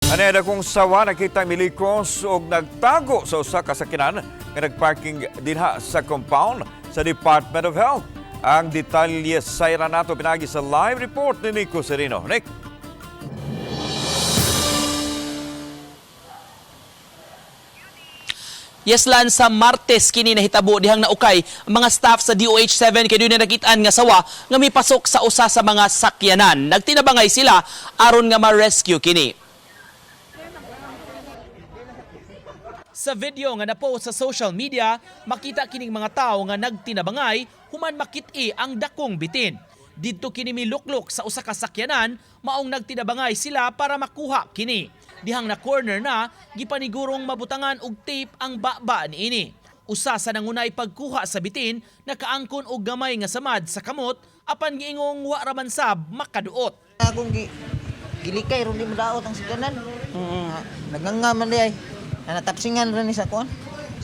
Anay dakong sawa nakita milikos og nagtago sa usa ka sakyanan nga nagparking dinha sa compound sa Department of Health. Ang detalye sa nato pinagi sa live report ni Nico Serino. Nick. Yes lan, sa Martes kini nahitabo dihang naukay ang mga staff sa DOH 7 kay dunay nakitaan nga sawa nga mipasok sa usa sa mga sakyanan. Nagtinabangay sila aron nga ma-rescue kini. Sa video nga na-post sa social media, makita kining mga tao nga nagtinabangay human makit-i ang dakong bitin. Didto kini miluklok sa usa ka sakyanan, maong nagtinabangay sila para makuha kini. Dihang na corner na, gipanigurong mabutangan og tape ang baba niini. Usa sa nangunay pagkuha sa bitin, nakaangkon og gamay nga samad sa kamot apan giingong wa ra man sab makaduot. Akong gilikay ron di mo daot ang sakyanan. Naganga man di ay. Natapsingan rin ni sa kuan.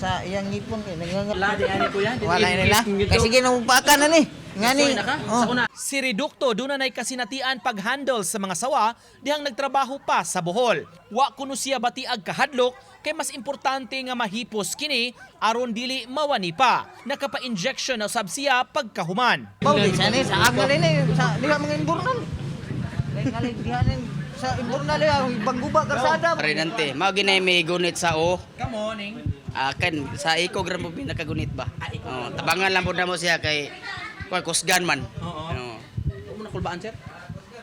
Sa iyang ngipon kay naganga. Wala di ani kuya. Wala nila. Kay sige na upakan na ni. Ngani. Oh. Si Reducto doon na kasinatian pag-handle sa mga sawa dihang nagtrabaho pa sa Bohol. Wa kuno siya batiag kahadlok kay mas importante nga mahipos kini aron dili mawani pa. Nakapa-injection na usab siya pagkahuman. Baw di sa ni sa agal ni sa diha mga imbornal. Kay ngali diha ni sa imbornal ya bangguba karsada. Renante, mao ginay may gunit sa o. Come on, ing. Akin sa ikog ra mo nakagunit ba. Oh, tabangan lang pud namo siya kay kuan kusgan man. Oo. Mo na kulbaan, sir?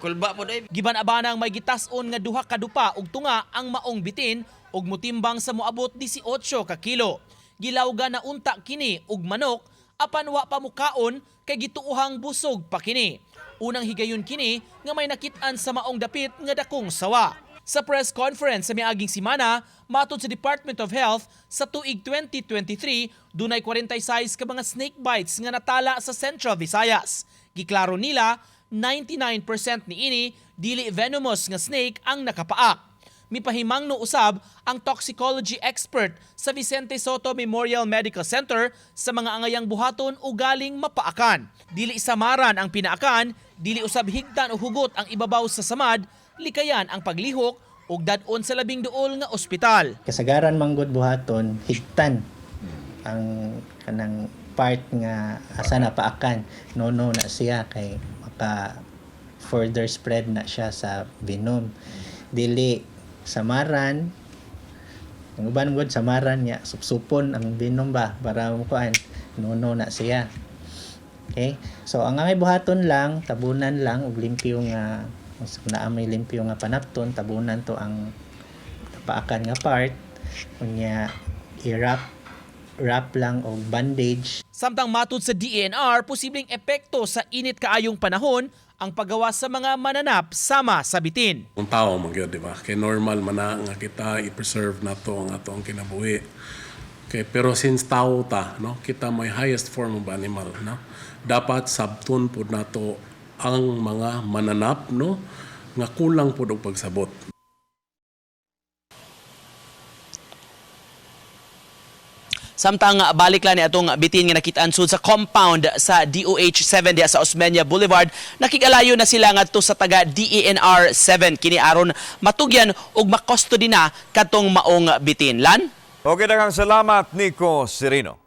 Kulba po day. Giban-abanang may gitas-on nga duha ka dupa og tunga ang maong bitin ug mutimbang sa moabot 18 ka kilo. Gilawga na unta kini og manok apan wa pa mukaon kay gituohang busog pa kini. Unang higayon kini nga may nakit-an sa maong dapit nga dakong sawa. Sa press conference sa miaging simana, matod sa Department of Health, sa tuig 2023, dunay 46 ka mga snake bites nga natala sa Central Visayas. Giklaro nila, 99% niini dili venomous nga snake ang nakapaak. Mipahimangno usab ang toxicology expert sa Vicente Soto Memorial Medical Center sa mga angayang buhaton o galing mapaakan. Dili samaran ang pinaakan, dili usab higtan o hugot ang ibabaw sa samad, likayan ang paglihok ug dad-on sa labing duol nga ospital. Kasagaran manggod buhaton higtan ang kanang part nga asa na paakan, no no na siya kay maka further spread na siya sa venom. Dili samaran ang uban gud, samaran niya supsupon ang venom ba para mukuan, no no na siya. Okay, so ang angay buhaton lang, tabunan lang og limpyo nga, kung naa may limpyo nga panapton, tabunan to ang paakan nga part, unya i-wrap wrap lang og bandage. Samtang matud sa DENR, posibleng epekto sa init kaayong panahon ang paggawa sa mga mananap sama sa bitin. Ang tao man gyud, di ba? Kay normal man na nga kita i-preserve nato ang atong kinabuhi. Okay, pero since tao ta, no, kita may highest form of animal, no. Dapat sabton pud nato ang mga mananap, no, nga kulang pud og pagsabot. Samtang balik lang ni atong bitin nga nakitaan sud sa compound sa DOH 7 diha sa Osmeña Boulevard, nakigalayo na sila ngadto sa taga DENR 7 kini aron matugyan ug makustody na katong maong bitin. Lan? Okay, daghang salamat, Nico Serino.